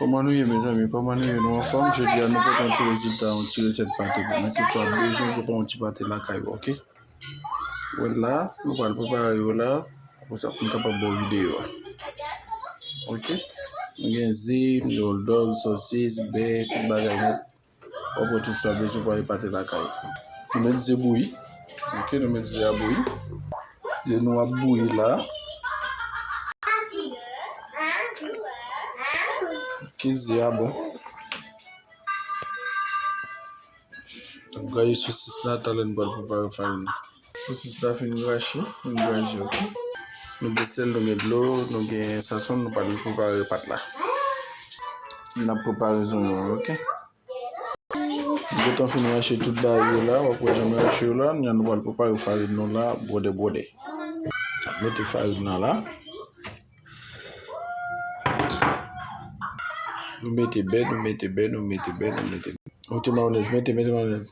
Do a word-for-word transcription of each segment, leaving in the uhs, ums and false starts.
Kòman nou ye, mezanmi? Kòman nou ye? Nou anfòm? Jodi a, nou pote yon ti rezilta, yon ti resèt pate pou nou. Tout sa w bezwen pou fè yon ti pate lakay ou, oke? Wè la, nou pral prepare yo la. Apre sa, pou m kapab ba w videyo a. Oke? Nou gen ze, nou gen hotdog, sòsis, bè, tout bagay nèt. W ap wè tout sa w bezwen pou ale pate lakay ou. Nou met ze bouyi. Oke, nou met ze a bouyi. Ze nou ap bouyi la. Oke, ze a bon. N ap gaye sosis la, talè n pral prepare farin nan. Sosis la fin graje, fin graje, oke. Nou gen sèl, nou gen dlo, nou gen sason, nou pral prepare pat la. N ap prepare zonyon an, oke. Nou gentan fin rache tout bagay yo la, w ap wè jan m rache yo la, nou pral prepare farin nou la, bwòdè bwòdè. N ap mete farin nan la. Nou mete bè, nou mete bè, nou mete bè, nou mete bè. Mete mayonèz, mete, mete mayonèz.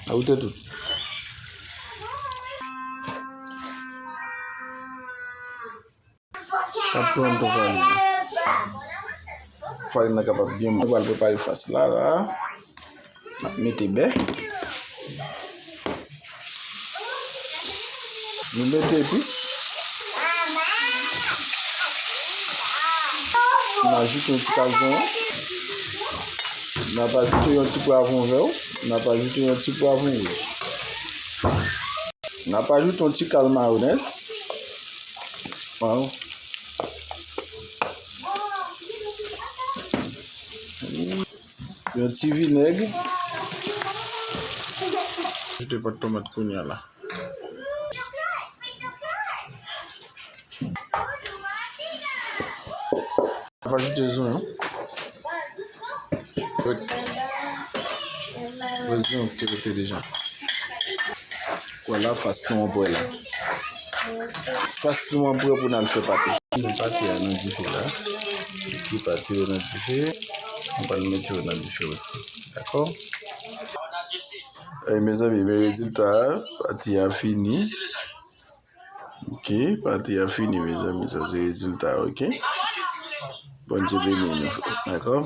Ajoute tout. Ap pran tou farin nan. Farin nan kapab byen. Nou pral prepare fas la, la. N ap mete bè. Nou mete epis. N ajoute yon ti kal zonyon. N ap ajoute yon ti pwavwon vè. N ap ajoute yon ti pwavwon wouj. N ap ajoute yon ti kal mayonèz. Waw. Yon ti vinèg. Ajoute pat tomat kounye a la. N ap ajoute zonyon. Wè zonyon ki te rete deja. Vwala, fas nou an prè la. Fas nou an prè pou n al fè pate. Pate a nan dife la. Epi pate yo nan dife. Nou pral mete yo nan dife osi. Dakò? Ey, mezanmi, men rezilta a. Pate a fini. Ok, pati a fini, mezanmi. Sa se rezilta, ok? Bondye beni nou. Dakò?